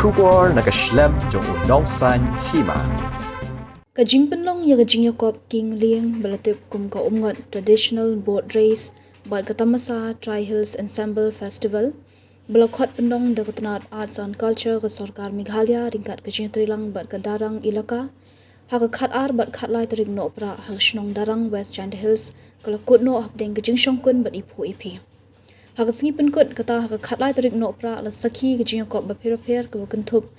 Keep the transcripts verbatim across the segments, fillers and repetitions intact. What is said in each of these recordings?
Khubor na ka shlem jong u nongsaiñ hima. Ka jingpynlong ïa ka jingïakop Kieng Lieng ba la tip kum ka Umngot Traditional Boat Race bad ka Tamasa Tri Hills Ensemble Festival ba la khot pynlong da ka tnat Arts and Culture ka Sorkar Meghalaya ryngkat ka jingtreilang bad ka Darrang Elaka ha ka khatar bad khatlai tarik Nohprah ha ka shnong Darrang, West Jaintia Hills, ka la kut noh hapdeng ka jingshongkun bad iphuh iphi. Ha ka sngi pynkut kata, ha ka khatlai tarik Nohprah, la sakhi ka jingïakop bapher bapher kaba kynthup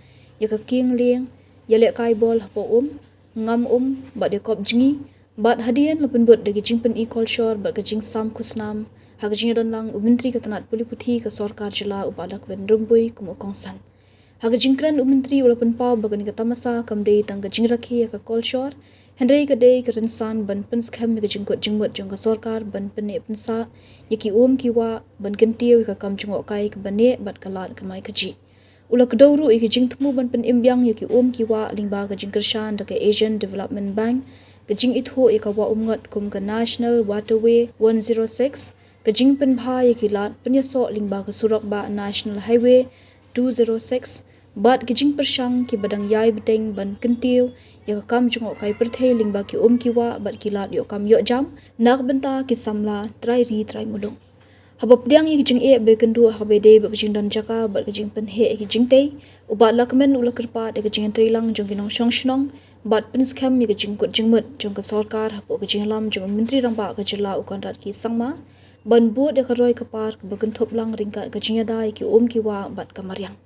ïa ka kieng lieng, ïalehkai bol hapoh um, ngam um bad ïakop jngi, bad hadien la pynbud da ka jingpyni kolshor bad ka jingsam khusnam ha ka jingïadonlang u Myntri ka tnat pule puthi ka Sorkar Jylla, u Bah Lahkmen Rymbui, kum u kongsan. Ha ka jingkren, u Myntri u la pynpaw ba kane ka tamasa kam dei tang ka jingrakhe ïa ka kolshor, hynrei ka dei ka rynsan ban pynskhem ïa ka jingkut jingmut jong ka sorkar ban pynneh pynsah ïa ki um ki wah, ban kyntiew ïa ka kam jngohkai kaba neh bad ka lad kamai kajih. U la kdew ruh ïa ka jingthmu ban pynim biang ïa ki um ki wah lyngba ka jingkyrshan da ka Asian Development Bank, ka jingithuh ïa ka Wah Umngot kum ka National Waterway one zero six, ka jingpynbha ïa ki lad pynïasoh lyngba ka surok bah National Highway two zero six, bad ki jingpyrshang kiba dang ïai bteng ban kyntiew ïa ka kam jngohkai pyrthei lyngba ki um ki wah bad ki lad ïoh kam ïoh jam na ka bynta ki samla trai ri trai muluk. Haba pdiang ïa ki jingeh ba ïakynduh ha kaba ïadei bad ka jingdon jaka bad ka jingpynheh ïa ki jingtei, u Bah Lahkmen u la kyrpad ïa ka jingïatreilang jong ki nongshong shnong bad pynskhem ïa ka jingkut jingmut jong ka sorkar hapoh ka jingïalam jong u Myntri Rangbah ka Jylla, u Conrad K Sangma, ban bud ïa ka roi ka par kaba kynthup lang ryngkat ka jingïada ïa ki um ki wah bad ka mariang.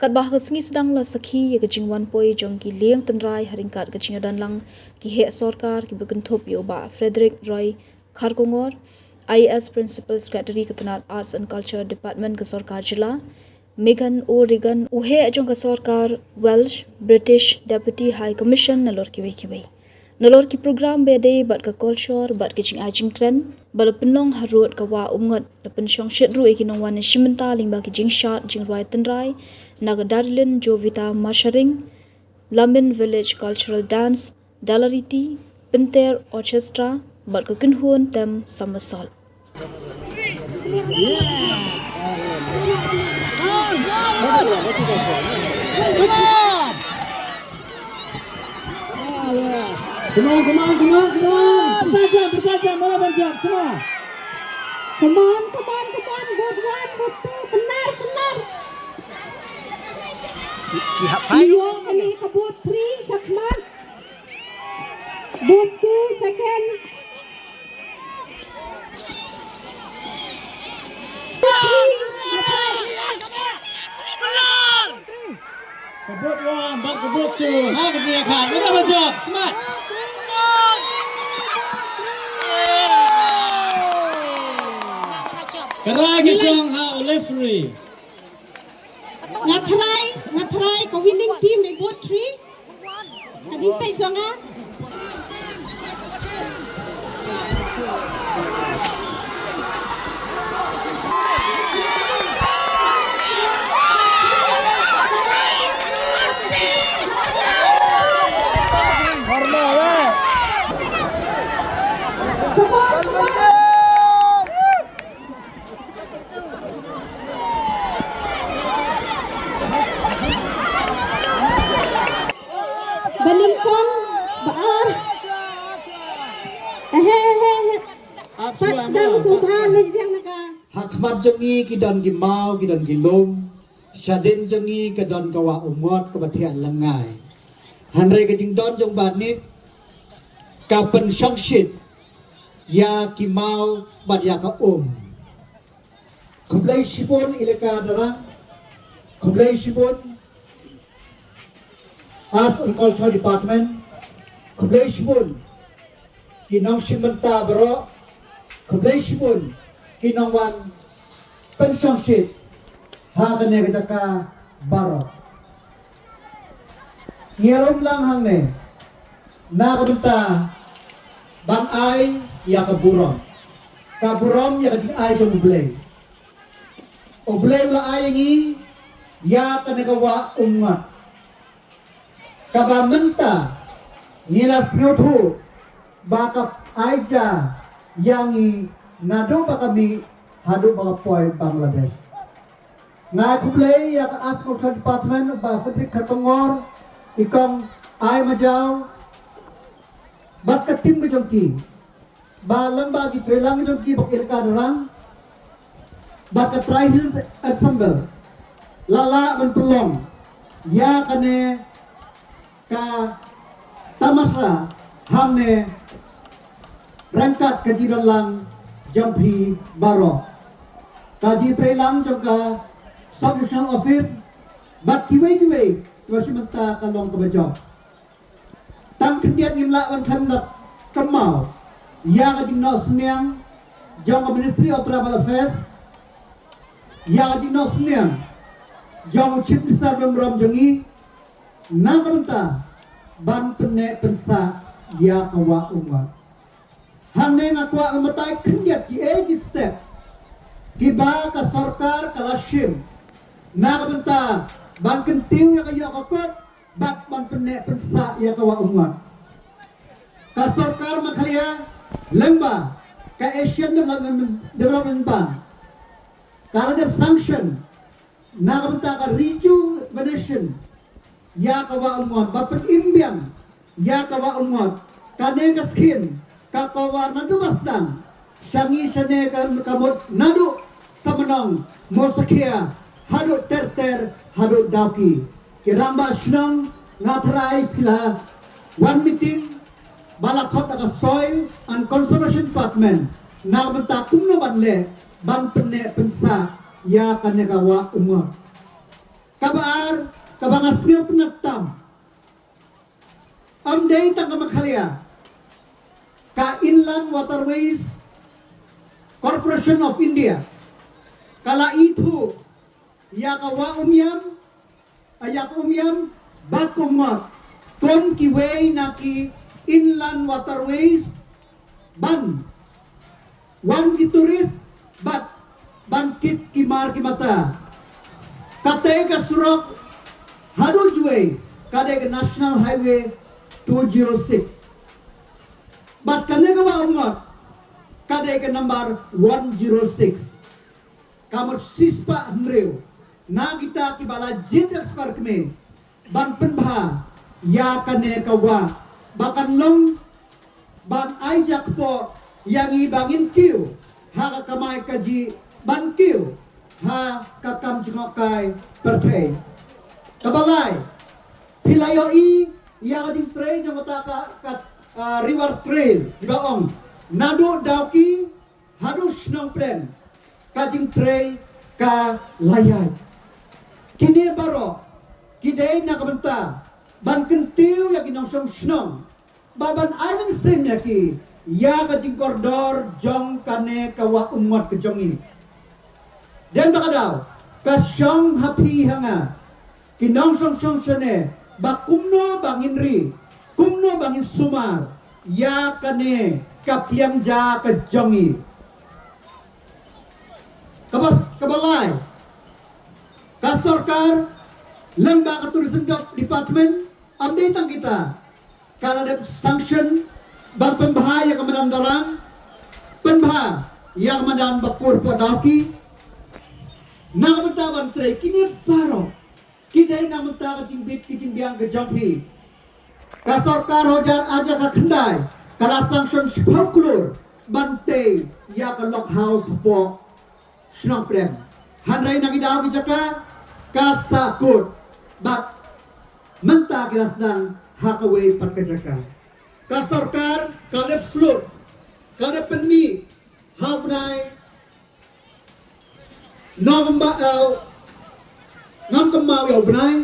Katba ha ka sngi sdang la sakhi ïa ka jingwan poi jong ki lieng tynrai ha ryngkat ka jingïadonlang ki heh sorkar kiba kynthup ïa u Bah Frederick Roy Kharkongor, I A S Principal Secretary ka tnat Arts and Culture Department ka Sorkar Jylla, Megan O'Regan, u heh jong ka sorkar Welsh, British, Deputy High Commission, nalor kiwei kiwei. Nalor ki program ba ïadei bad ka kolshor bad ka jingai jingkren ba la pynlong harud ka Wah Umngot, la pynshongshit ruh ïa ki nongwan shim bynta lyngba ki jingshad jingrwai tynrai na ka Darilin Jovita Masharing, Lamin Village Cultural Dance, Dalariti, Pynter Orchestra bad ka kynhun tem Somersault. Come on, come on, come on, come on. Bertajam, bertajam, malah bertajam, semua. Come on, come on, come on. Boat one, boat two, benar, benar. Ïoh kane ka boat three, shakhmat. Boat two, second. Ka boat one bad ka boat two. Ha, ka jingïakha. Ka boat one. Smart. Ka rai ka shong ha u referee. Nga tharai, nga tharai ka winning team na boat three. Ka jingpeit jong nga. Ba nyngkong, ba ar. Ehe, ehe, ehe. Pat sdang sngewbha leit biang na ka. Ha khmat jong ngi ki don ki maw, ki don ki lum. Shadien jong ngi ka don ka Wah Umngot kaba thiah lyngngai. Hynrei ka jingdon jong u Bah Nip ka pynshongshit ïa ki maw bad ïa ka um. Khublei shibun Elaka Darrang. Khublei shibun Arts and Culture Department. Khublei shibun ki nongshim bynta baroh. Khublei shibun ki nongwan pynshongshit ha kane ka jaka baroh. Ngi ïalum lang hangne na ka bynta ban ai ïa ka burom. Ka burom ïa ka jingai jong U Blei. U Blei u la ai ïa ngi ïa kane ka Wah Umngot. Kaba mynta ngi la sngewthuh ba ka ai ja ïa ngi naduh ba ka mih haduh ba ka poi Bangladesh. Nga ai khublei ïa ka East Culture Department, Bah Frederick Kharkongor, i Kong Ai Majaw, bad ka team ka jong ki. Ba lyngba ki treilang ka jong ki bad Elaka Darrang, bad ka Tri Hills Ensemble, la lah ban pynlong ïa kane ka tamasha hangne ryngkat ka jingdonlang jong phi baroh. Ka jingtreilang jong ka Sub Divisional Office bad kiwei kiwei, kiba shim bynta ka long kaba jop. Tang khyndiat ngim lah ban khlem da kynmaw ïa ka jingnoh synñiang jong ka Ministry of Tribal Affairs, ïa ka jingnoh synñiang jong u Chief Minister ba burom jong ngi, na ka bynta ban pynneh pynsah ïa ka Wah Umngot. Hangne nga kwah ban batai khyndiat kiei ki step kiba ka sorkar ka la shim na ka bynta ban kyntiew ïa ka ïoh ka kot bad ban pynneh pynsah ïa ka Wah Umngot. Ka sorkar Meghalaya lyngba ka Asian Development, Development Bank ka la dep sanction na ka bynta ka rejuvenation ïa ka Wah Umngot, ba pynim biang ïa ka Wah Umngot. Kane ka skhim ka cover naduh ba sdang sha ngi shane, ka, ka mut naduh Samnong, Mosakhia, haduh Terter, haduh Dawki. Ki rangbah shnong, nga tharai phi la wan meeting ba la khot da ka Soil and Conservation Department na ka bynta kumno ban leh ban pynneh pynsah ïa kane ka Wah Umngot. Kaba ar, kaba nga sngewtynnat tam, ym dei tang ka Meghalaya, ka Inland Waterways Corporation of India ka la ithuh ïa ka Wah Umiam, ïa ka Umiam bad ka Umngot kum kiwei na ki inland waterways ban wan ki tourist bad ban kit ki mar ki mata. Katei ka surok haduh Jowai ka dei ka National Highway two zero six. Bad kane ka Wah Umngot ka dei ka number one zero six. Ka mut shispah hynriew na kita kiba la jied da ka sorkar kmie ban pynbha ïa kane ka wah, ba kan long ban ai jakpoh ïa ngi ba ngin kiew ha ka kamai kajih, ban kiew ha ka kam jngohkai pyrthei. Kaba lai, phi la ïohi ïa ka jingtrei jong kata ka, ka, ah, River Trail, kiba ong naduh Dawki haduh Shnong Prem, ka jingtrei ka la ïaid. Kine baroh ki dei na ka bynta ban kyntiew ïa ki nongshong shnong, ba ban ai mynsiem ïa ki ïa ka jingkordor jong kane ka Wah Umngot ka jong ngi. Dei na kata ka daw ka shong ha phi ha nga, ki nongshong shnong shane, ba kumno ba ngin ri, kumno ba ngin sumar ïa kane ka pliang ja ka jong ngi. Kaba, kaba lai, ka sorkar lyngba ka Tourism Department, ym dei tang kita, ka la dep sanction ban pynbha ïa ka madan Darrang, pynbha ïa ka madan Bakur hapoh Dawki. Na ka bynta ban trei kine baroh, ki dei na ka bynta ka jingbit ki jingbiang ka jong phi. Ka sorkar hajar arhajar khyndai ka la sanction shiphew klur ban tei ïa ka log house hapoh Shnong Prem. Hynrei na ki daw ki jaka ka sahkut bad mynta ki la sdang ha kawei pat ka jaka. Ka sorkar ka la dep shlur, ka la dep pynmih ha u bnai November, eh, ngam kynmaw ïa u bnai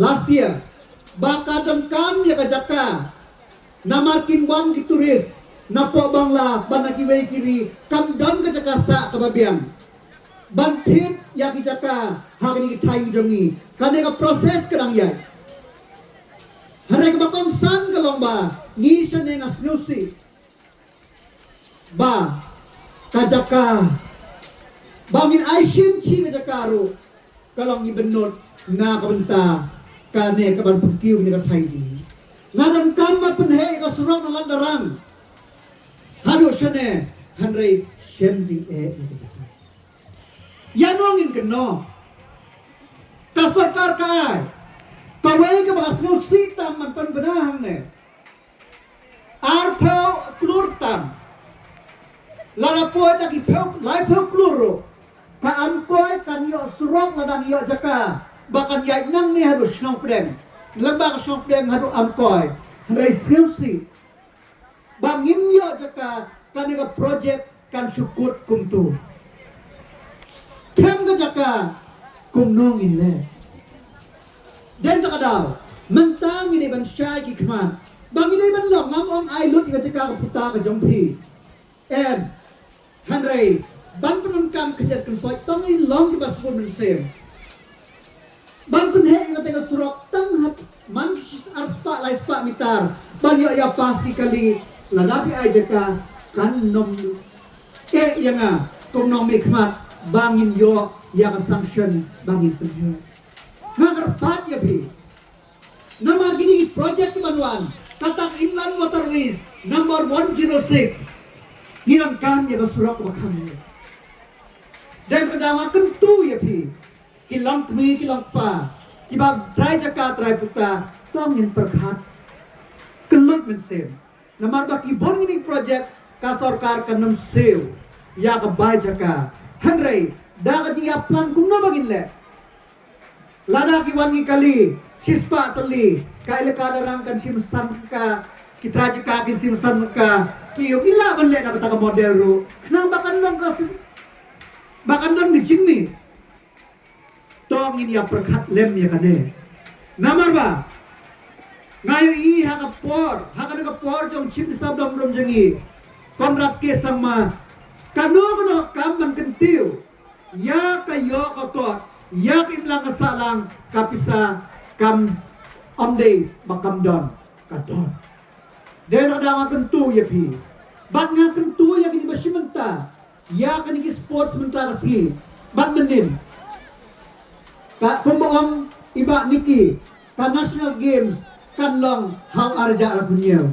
last year, ba ka donkam ïa ka jaka namar kin wan ki tourist napoh Bangla bad na kiwei ki ri, kam don ka jaka sah kaba biang ban thied ïa ki jaka ha kine ki thaiñ ki jong ngi. Kane ka process ka dang ïaid. Hynrei kaba kongsan ka long ba ngi shane nga sngewsih ba ka jaka ba ngin ai shin shi ka jaka ruh ka long ngi bynnud na ka bynta kane ka ban pynkiew ïa ka thaiñ. Nga donkam ban pynheh ïa ka surok na Lad Darrang haduh shane, hynrei shem jingeh ïa ka jaka. Ïa nongin kynnoh. Ka sorkar ka ai. Kawei kaba ka sngewsih tam man pynbna hangne. Arphew klur tam. Lada poi ta ki phew, laiphew klur ruh. Ka Amkoi kan ïoh surok lada ïoh jaka. Ba kan ïaid nangne haduh shnong pdeng. Lyngba ka shnong pdeng haduh Amkoi. Hynrei sngewsih. Ba ngim ïoh jaka kane ka project kan shu kut kumtu. Khlem ka jaka kumno ngin leh. Dei na kata ka daw mynta ngi dei ban shai ki khmat. Ba ngi dei ban long, ngam ong ai lut ïa ka jaka ka puta ka jong phi. Em. Hynrei ban pyndonkam khyndiat khynsoit tang ngin long kiba sbun mynsiem. Ban pynheh ïa kata ka surok tang ha man ki ar spah lai spah mitar ban ïoh ïa pass ki kali. Lada phi ai jaka kan nym eh ïa nga kum nongmihkhmat ba ngin ïoh ïa ka sanction ba ngin pynheh. Nga kyrpad ïa phi. Namar kine ki project kiban wan, kata Inland Waterways number one zero six. Ngi donkam ïa ka surok ba kham ïa. Dei na kata nga kyntu ïa phi. Ki long kmie, ki long kpa, kiba trai jaka trai puta, to ngin pyrkhat. Kylluid mynsiem. Namar ba ki bun kine ki project ka sorkar kan nym siew ïa ka bai jaka. Hynrei da ka jingïaplan kumno ba ngin leh. Lada ki wan ki kali shispah tylli, ka elaka Darrang kan shim san ka, ki trai jaka kin shim san ka, ki ïoh ila ban leh na kata ka model ruh. Khnang ba kan long ka si-, ba kan don ka jingmih. To ngin ïa pyrkhat lem ïa kane. Namar ba nga ïohi ha ka por, ha kane ka por jong Chief Minister Dom Dom jong ngi, Conrad K Sangma, kano kano ka kam ban kyntiew ïa ka ïoh ka kot, ïa ka imlang ka sahlang, ka pisa kam ym dei ba kam don, ka don. Dei na kata nga kyntu ïa phi. Bad nga kyntu ïa kine ba shim bynta ïa kine ki sports mynta ka sngi. Bad mynnin, ka kumba ong i Bah Nicky, ka National Games kan long ha u ar hajar arphew hynñiew.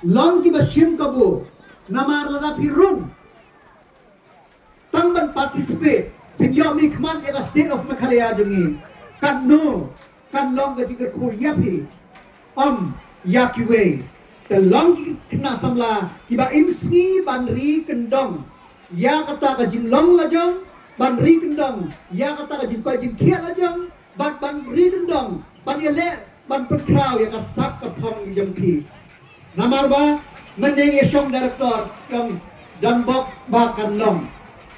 Long kiba shim kabu. Namar lada phi rung tang ban participate, phin ïoh mihkhmat ïa ka State of Meghalaya jong ngi. Katno kan long ka jingkyrkhu ïa phi, ym ïa kiwei. Te long ki khynnah samla kiba im sngi ban ri kyndong ïa kata ka jinglong la jong, ban ri kyndong ïa kata ka jingkoit jingkhiah la jong, bad ban ri kyndong ban ïaleh ban pynkhraw ïa ka sap ka phong jong phi. Namar ba mynne ngi shong director jong Donbok ba kan long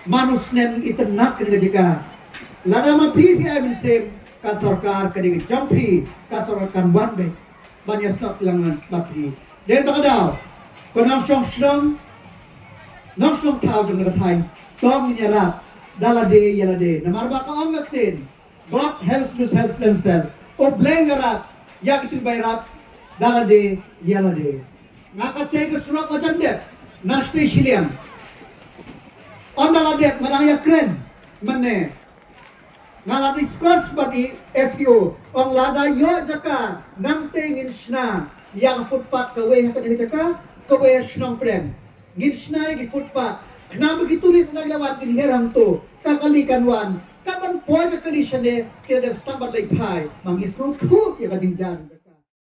man u snem ngi itynnad kane ka jaka. Lada ma phi phi ai mynsiem, ka sorkar ka dei ka jong phi, ka sorkar kan wan beit ban ïasnoh kyllang bad phi. Dei na kata ka daw, ko nongshong shnong, nongshong thaw jong ka thaiñ, to ngin ïarap da lade ïa lade. Namar ba ka ong ka ktien, God helps those who help themselves. U Blei u ïarap ïa kito ba ïarap da lade ïa lade. Nga kata ka surok la jan dep na shnong Shillong. Ynda la dep nga dang ïakren mynne. Nga la discuss bad i S D O, ong lada ïoh jaka nangta ngin shna ïa ka footpath kawei ha kane ka jaka, kawei ha shnong pdeng. Ngin shna ïa ki footpath. Khnang ba ki tourist na ki la wan kin hiar hangto. Ka kali kan wan. Katba poi ka kali shane ki la dep start ban leit phai. Ma ngi sngewthuh ïa ka jingjan.